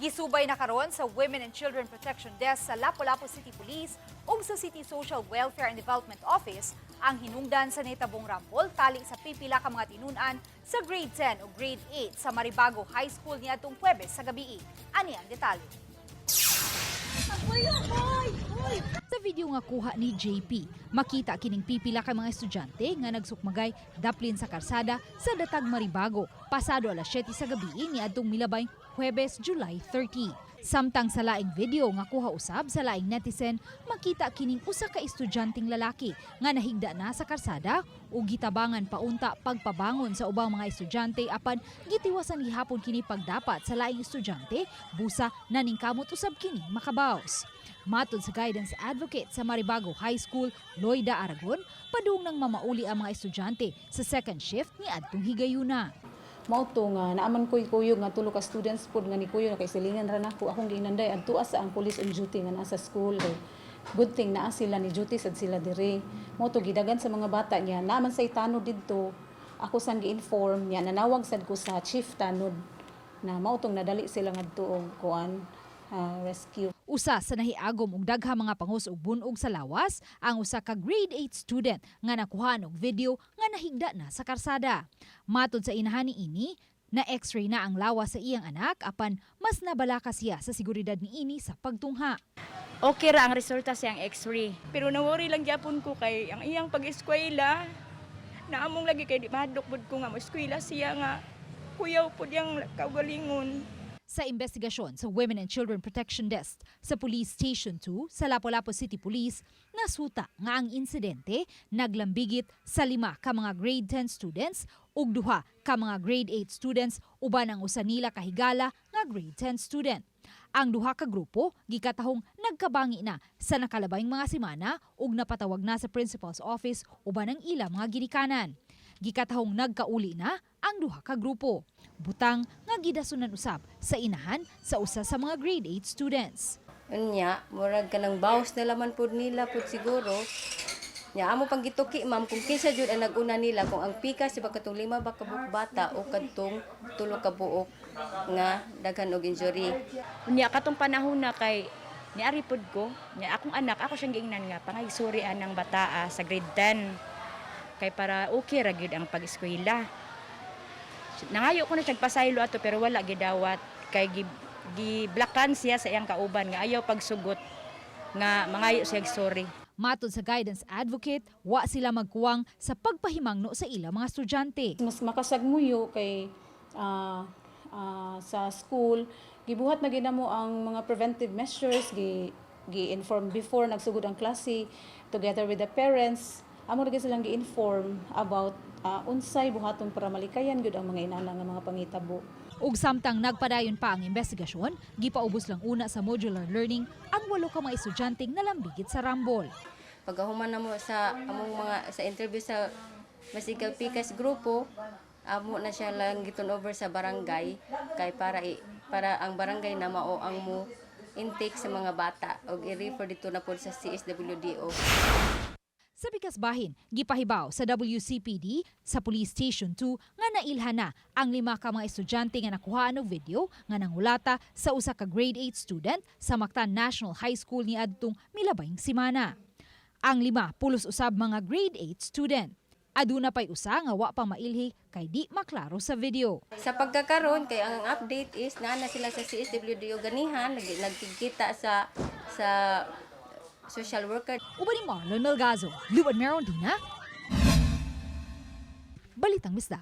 Gisubay na karon sa Women and Children Protection Desk sa Lapu-Lapu City Police ug sa City Social Welfare and Development Office ang hinungdan sa nahitabong rambol tali sa pipila ka mga tinun-an sa Grade 10 o Grade 8 sa Maribago High School niadtong Huwebes sa gabii. Ani ang detalye. Sa video nga kuha ni JP, makita kining pipila ka mga estudyante nga nagsukmagay daplin sa karsada sa Datag Maribago, pasado alas 7 sa gabi niadtong milabay Huwebes, July 30. Samtang sa laing video nga kuha usab sa laing netizen, makita kining usa ka estudyanteng lalaki nga nahigda na sa karsada ug gitabangan paunta pagpabangon sa ubang mga estudyante, apan gitiwasan gihapon kini pagdapat sa laing estudyante, busa naningkamot usab kini makabaws. Matod sa guidance advocate sa Maribago High School, Loida Aragon, padung nang mamauli ang mga estudyante sa second shift ni adtong higayuna. Mao to nga naaman ko'y kuyog nga tulo ka students pod nga ni kuyog na kay silingan ra nako. Akong giingnan, "Day, adtua sa ang police on duty nga naa sa school," kay good thing naa sila, ni duty sad sila dire. Mao to gidagan sa mga bata niya, naaman say tanod didto. Ako sang gi-inform niya, nanawag sad ko sa chief tanod na mao tong nadali sila ngadto og kuan, rescue. Usa sa nahiagom og daghang mga pangos ug bunog sa lawas ang usa ka Grade 8 student nga nakuhaan og video nga nahigda na sa karsada. Matod sa inahan ni ini, na x-ray na ang lawas sa iyang anak, apan mas nabalaka siya sa seguridad niini sa pagtungha. Okay ra ang resulta sa iyang x-ray. Pero nawori lang gyapon ko kay ang iyang pag-eskwela na among lagi kay di mahadlok pud ko nga mo eskwela siya nga kuyaw pud yang kaugalingon. Sa investigasyon sa Women and Children Protection Desk sa Police Station 2 sa Lapu-Lapu City Police, nasuta nga ang insidente naglambigit sa lima ka mga Grade 10 students ug duha ka mga Grade 8 students uban ang usa nila kahigala nga Grade 10 student. Ang duha ka grupo gikatahong nagkabangi na sa nakalabayng mga semana ug napatawag na sa principal's office uban ang ila mga ginikanan. Gikatahong nagkauli na ang duha ka grupo. Butang nga gidasunan usab sa inahan sa usa sa mga Grade 8 students. Unya, murag kanang bawas na laman pud nila pud siguro. Nya amo pang gituki, ma'am, kung kinsa jud ang nag-una nila, kung ang pikas ba katong lima ba ka buok bata o kadtong tulo ka buok nga daghan og injury. Unya katong panahon na kay niari pod ko, nya akong anak, ako siyang giingnan nga pangay-sorry anang bataa sa Grade 10. Kay para okay ra gyud ang pag-eskwela. Nangayo ko na siya pasaylo ato pero wala gidawat kay gi, giblakan siya sa iyang kauban nga ayaw pagsugot nga mangayo siya og sorry. Matod sa guidance advocate, wa sila magkuwang sa pagpahimangno sa ilang mga estudyante. Mas makasagmuyo kay sa school gibuhat na gyud namo ang mga preventive measures, gi gi-inform before nagsugod ang klase together with the parents. Amo ra gyud silang gi-inform about unsay buhaton para malikayan gyud ang mga inana nga mga pangitabo. Ug samtang nagpadayon pa ang investigasyon, gipaubos lang una sa modular learning ang walo ka mga estudyanteng nalambigit sa rambol. Pagkahuman na mo sa among mga sa interview sa masigag pikas grupo, amo na siya lang giturn over sa barangay kay para ang barangay na mao ang mo intake sa mga bata og i-refer dito na pod sa CSWDO. Sa pikas bahin, gipahibaw sa WCPD sa Police Station 2 nga nailhan na ang lima ka mga estudyante nga nakuhaan og video nga nangulata sa usa ka Grade 8 student sa Mactan National High School niadtong milabayng simana. Ang lima pulos usab mga Grade 8 student. Aduna pay usa nga wa pa mailhi kay di maklaro sa video. Sa pagkakaroon kay ang update is naa na sila sa CSWDO ganihan, nagkikita sa social worker. Uban ni Marlon Melgazo, Luan Merondina, Balitang Bisdak.